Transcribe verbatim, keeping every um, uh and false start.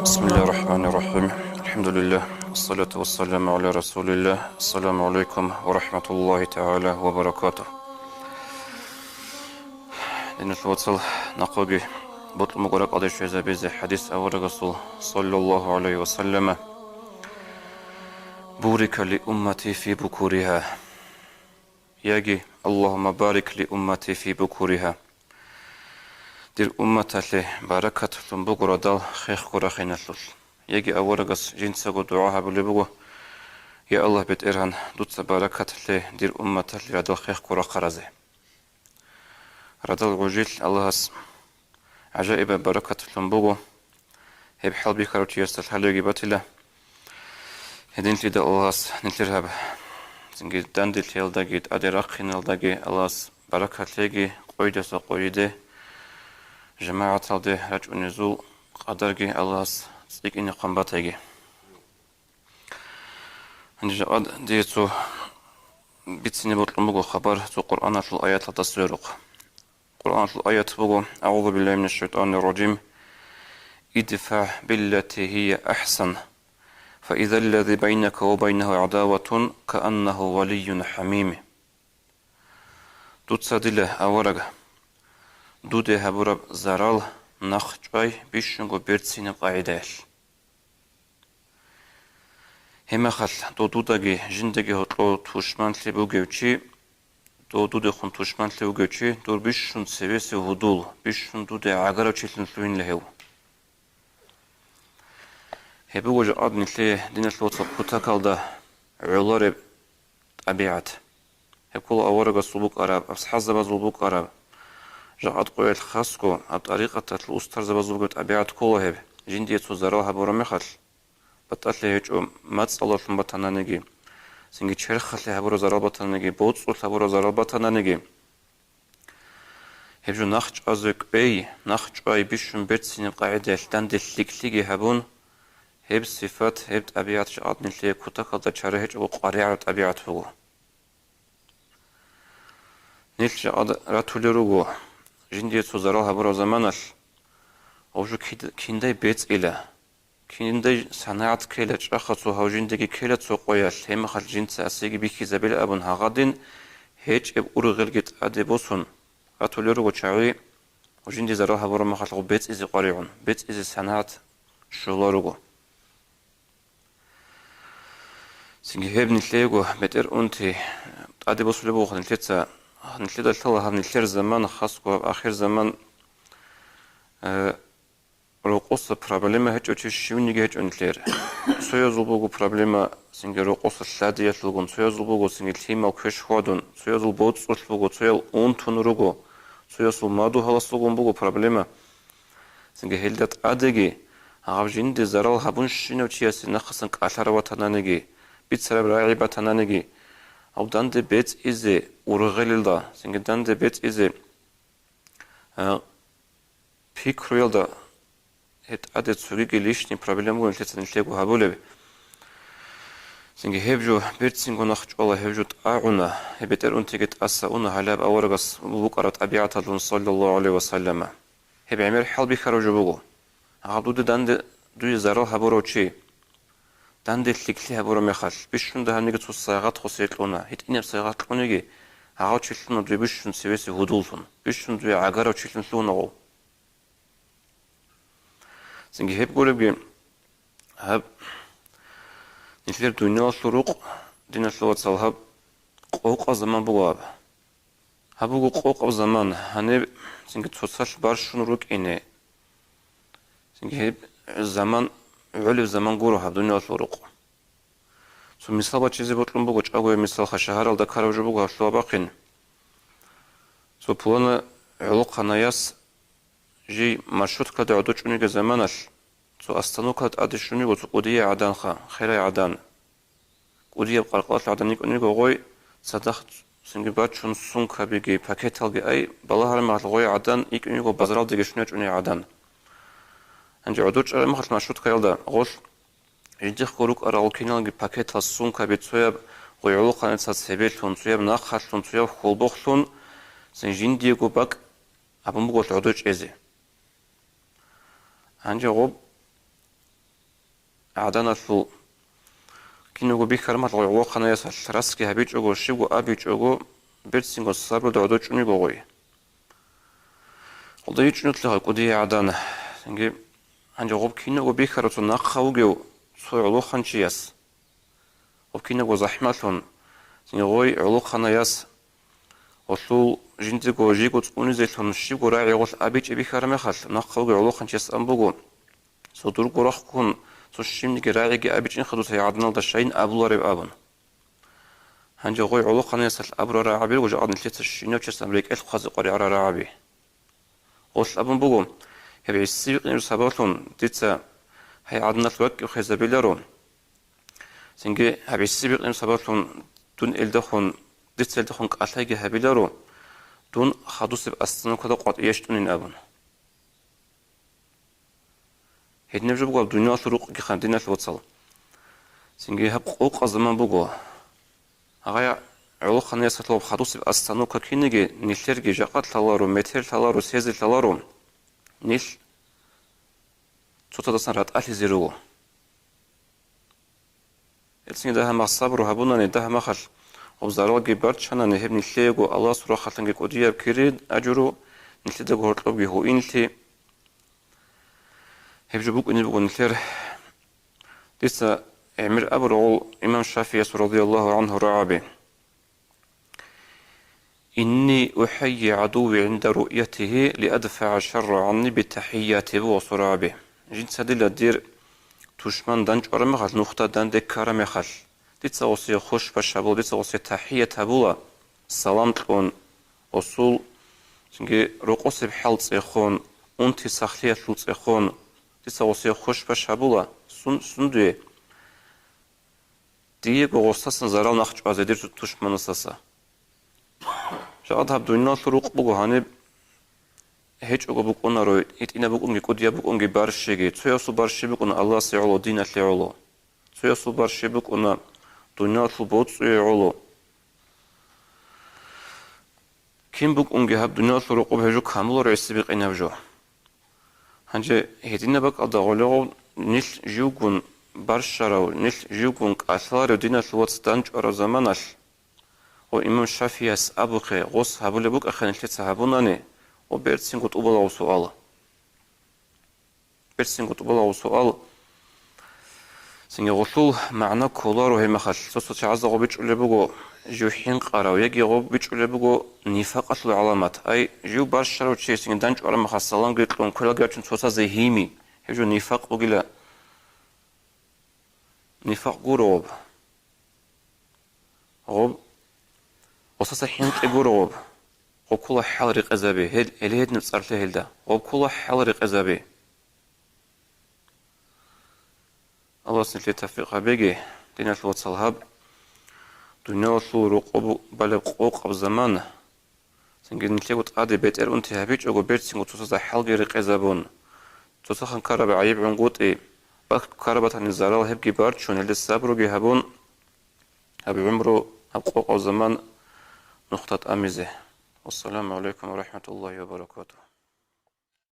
بسم الله الرحمن الرحيم. الحمد لله. والصلاة والسلام على رسول الله. السلام عليكم ورحمة الله تعالى وبركاته. Диналъул вацал, нахъоги бокьун буго ракӀалде щвезабизе хӀадис аварагасул, саллаллагьу гӀалайгьи ва саллама: «Бурика ли уммати фи букуригьа». Яги: «Аллагьумма барик ли уммати фи букуригьа». Дир умматалъе баракат лъун буго радал хехго рахиналъулъ. Яги аварагас жинцаго дугӀа гьабулеб буго: «Я Аллагь, БетӀергьан, дуца баракат лъе дир умматалъе радал хехго рахъаразе». Радал гъужил Аллагьас гӀажаибаб баракат лъун буго. Гьеб хӀалбихьарав чиясда лъалевги батила. Гьединлъидал Аллагьас нилъер гьаб цинги данделъиялдаги тӀаде рахъиналдаги Аллагьас баракат лъеги, къойидаса къойиде, жамагӀаталде рачӀунезул къадарги Аллагьас цӀикӀкӀине хъван батаги. Гьанже жакъа дие цо бицине бокьун буго хабар цо Къуръаналъул аяталда сверухъ. Къуръаналъул аят буго: «АгӀузу биллагьи минаш шайтӀанир ражим. ИдфагӀ биллати гьия ахӀсан, фа изаллази байнака ва байнагьу гӀадаватун кааннагьу валийюн хӀамим». Дуца, дила авараг, дуде гьабураб зарал нахъ чӀвай бищунго берцинаб къагӀидаялъ. Гьебмехалъ дов дудаги жиндаги гьоркьов тушманлъи бугев чи, дов дудехун тушманлъи вугев чи, дур бищун цевесев гьудул, бищун дуде гӀагарав чилъун лъугьинила гьев. Гьеб буго жакъа нилъее, диналъул вацал, кутакалда гӀолареб тӀабигӀат. Гьеб ккола аварагасул букӀараб, асхӀабзабазул букӀараб, жакъа къоялъ хасго гьаб тӀарикъаталъул устарзабазулго тӀабигӀат ккола гьеб, жиндие цо зарал гьабураб мехалъ, батӀалъи гьечӀо, мацӀалъун батананиги, цинги черхалъе гьабураб зарал батананиги, боцӀулъ гьабураб зарал батананиги. Гьеб жо нахъ чӀвазе кӀвей, нахъ чӀвай бищун берцинаб къагӀидаялъ данде лъикӀлъиги гьабун, гьеб сифат, гьеб тӀабигӀат жакъа нилъее кутакалда чара гьечӀого къваригӀараб тӀабигӀат буго. Нилъ жакъа ратулел руго, жиндие цо зарал гьабураб заманалъ, гьав жо кид-, киндай бецӀила, киндай санагӀат ккела, чӀаха цо гьав жиндеги ккела цо къоялъ, гьебмехалъ жинца асиги бихьизабила абун гьагъадин, гьечӀеб ургъелги тӀаде босун, ратулел руго чагӀи, жиндие зарал гьабураб мехалъ гъоб бецӀизе къваригӀун, бецӀизе санагӀат щола руго. Цинги гьеб нилъеего бетӀер унти тӀаде босулеб буго нилъеца, нилъеда лъала гьаб нилъер заман, хасго гьаб ахир заман, э, рокъоса проблема гьечӀо чи, щивниги гьечӀо нилъер. Цоязул буго проблема цинги рокъоса лъадиялъулгун, цоязул буго цинги лъимал квеш хьвадун, цоязул боцӀулъ буго, цоял унтун руго, цоясул мадугьаласулгун буго проблема. Цинги гьелда тӀадеги, гьаб жинде зарал гьабунщинав чиясе нахъасан кӀалъарав ватананиги, бицараб рагӀи батананиги, гьав данде бецӀизе ургъелилда, цинги данде бецӀизе, а, пикруялда гьеб тӀаде цогиги лишний проблемаго нилъеца нилъего гьабулеб. Цинги гьеб жо берцинго нахъ чӀвала, гьеб жо тӀагӀуна, гьеб бетӀер унтиги тӀаса уна гьалаб аварагас букӀараб тӀабигӀаталдун, саллаллагьу гӀалайгьи ва саллама. Гьеб гӀемер хӀалбихьарав жо буго. Гьаб дуде данде, дуе зарал гьабурав чи, данде лъикӀлъи гьабураб мехалъ, бищун дагьабниги цо сайгъат гъосе кьуна, гьитӀинаб сайгъат кьуниги, гьав чилъуна дуе бищун цевесев гьудуллъун, бищун дуе гӀагарав чилъун лъугьуна гъов. Цинги гьеб гуребги, гьаб нилъер дуниялалъул рукъ, диналъул вацал, гьаб къокъаб заман буго гьаб. Гьаб буго къокъаб заман, гьаниб цинги цоцалъ барщун рукӀине. Цинги гьеб заман, гӀолеб заман гуро гьаб дуниялалъул рукъ. Цо мисал бачизе бокьун буго, чӀагояб мисалха, шагьаралда ккараб жо буго гьаб лъугьа-бахъин. Цо пулана гӀолохъанаяс жий маршруткада гӀодов чӀунего заманалъ, цо остановкаялда тӀаде щун йиго цо кӀудияй гӀаданха, херай гӀадан. КӀудияб къаркъалалъ гӀадан йикӀун йиго гъой, цадахъ цинги бачун сумкабиги, пакеталги, ай, балагьараб мехалъ гъой гӀадан йикӀун йиго базаралдеги щун ячӀуней гӀадан. Гьанже гӀодов чӀараб мехалъ маршруткаялда гъолъ жиндихъго рукӀарал киналги пакетал, сумкаби, цояб гъой гӀолохъаница цебелъун, цояб нахъалъун, цояб хьолбохлъун, цин жиндиего бакӀ абун буго гъолъ гӀодов чӀезе. Гьанже гъоб гӀаданалъул кинабго бихьараб мехалъ гъолохъанаясалъ расги гьабичӀого, щибго абичӀого, берцинго сабруда гӀодов чӀун йиго гъой. Гъолда йичӀунеблъи гъай кӀудияй гӀадан. Цинги гьанже гъоб кинабго бихьараб цо нахъа вугев цо гӀолохъанчияс, гъоб кинабго захӀмалъун, цинги гъой гӀолохъанаяс гъолъул жиндирго жийго цӀунизелъун щибго рагӀи гъолъ абичӀеб бихьараб мехалъ, нахъа вугев гӀолохъанчияс ан буго, цо дурго рахъ ккун, цо щибниги рагӀиги абичӀин хадуса гӀаданалда щайин абулареб абун. Гьанже гъой гӀолохъаниясалъ абураб рагӀаби руго жакъа нилъеца щинав чиясда рекӀелъ хъвазе къваригӀараб рагӀаби. Гъолъ абун буго, гьеб гӀиси бикъинаб сабаблъун дица гьай гӀаданалъ вакӀиб хвезабиларо. Цинги гьаб гӀиси бикъинаб сабаблъун дун элдахун, дица элдахун кӀалъайги гьабиларо, дун хадусеб остановкада къватӀие щтӀунин абун. Гьединаб жо буго гьаб дуниялалъул рукъги хъан, диналъул вацал. Цинги гьаб къокъаб заман буго. Гьагъай гӀолохъаниясалъул хадусеб остановка кинеги, нилъерги жакъа лъаларо, метер лъаларо, сезе лъаларо, нилъ цоцадасан ратӀалъизе руго. Гьелцин дагьа мах сабру гьабунани, дагьа махалъ гъоб заралги барччанани, гьеб нилъеего Аллагьасул рахъалъанги кӀудияб кири, ажру, нилъедаго гьоркьобги гьуинлъи. Гьеб жо букӀине буго нилъер. Дица гӀемер абураб гъол имам ШафигӀияс радияллагьу гӀангьу рагӀаби: «Инни ухӀайи гӀадуви гӀинда руъятигьи лиадфагӀа шарра гӀанни битахӀияти», буго гъосул рагӀаби. Жинца дила дир тушман данчӀвараб мехалъ, нухда данде ккараб мехалъ, дица гъосие хушбаш гьабула, дица гъосие тахӀият гьабула, салам кьун, гъосул цинги рокъосеб хӀал цӀехун, унти-сахлъиялъул цӀехун, дица гъосие хушбаш гьабула, сун-, сундуе? Диего гъосасан зарал нахъчӀвазе дир тушманасаса. Жакъа гьаб дуниялалъул рукъ буго гьаниб гьечӀого букӀунаро, гьитӀинаб букӀунги, кӀудияб букӀунги барщиги. Цоясул барщи букӀуна Аллагьасе гӀоло, диналъе гӀоло. Цоясул барщи букӀуна дуниялалъул боцӀуе гӀоло. Кин букӀунги гьаб дуниялалъул рокъоб гьеб жо камуларо гӀиси бикъинаб жо. Гьанже гьединаб бакӀалда гъолегъов нилъ живгун барщарав, нилъ живгун кӀалъаларев диналъул вац данчӀвараб заманалъ, гъо имам ШафигӀияс абухъе, гъос гьабулеб букӀахъе нилъеца гьабунани, гъо берцинго тӀубалаго суал. Берцинго тӀубалаго суал. Цинги гъолъул магӀна кколаро гьеб мехалъ. Цо-цо чагӀазда гъо бичӀчӀулеб буго, жив хӀинкъарав, яги гъо бичӀчӀулеб буго нифакъалъул гӀаламат. Ай, жив барщарав чи цинги данчӀвараб мехалъ саламги кьун, квералги бачун цоцазе гьими. Гьеб жо нифакъ бугила. Нифакъ гуро гъоб. Гъоб. Гъосаса хӀинкъи гуро гъоб. Гъоб ккола хӀал рекъезаби, гьел, гьел гьединаб цӀарлъи гьелда. Гъоб ккола хӀал рекъезаби. Аллагьас нилъее тавфикъ гьабеги, диналъул вацал, гьаб дуниялалъул рокъоб балеб къокъаб заман, цинги нилъего тӀаде бетӀер унти гьабичӀого, берцинго цоцазда хӀалги рекъезабун, цоцахан ккараб гӀайиб гӀунгутӀи, баккараб батани зарал гьебги барчун, гьелде сабруги гьабун, гьаб гӀумру, гьаб къокъаб заман нухда тӀамизе. Вассаламу гӀалайкум ва рахӀматуллагьи ва баракатугь.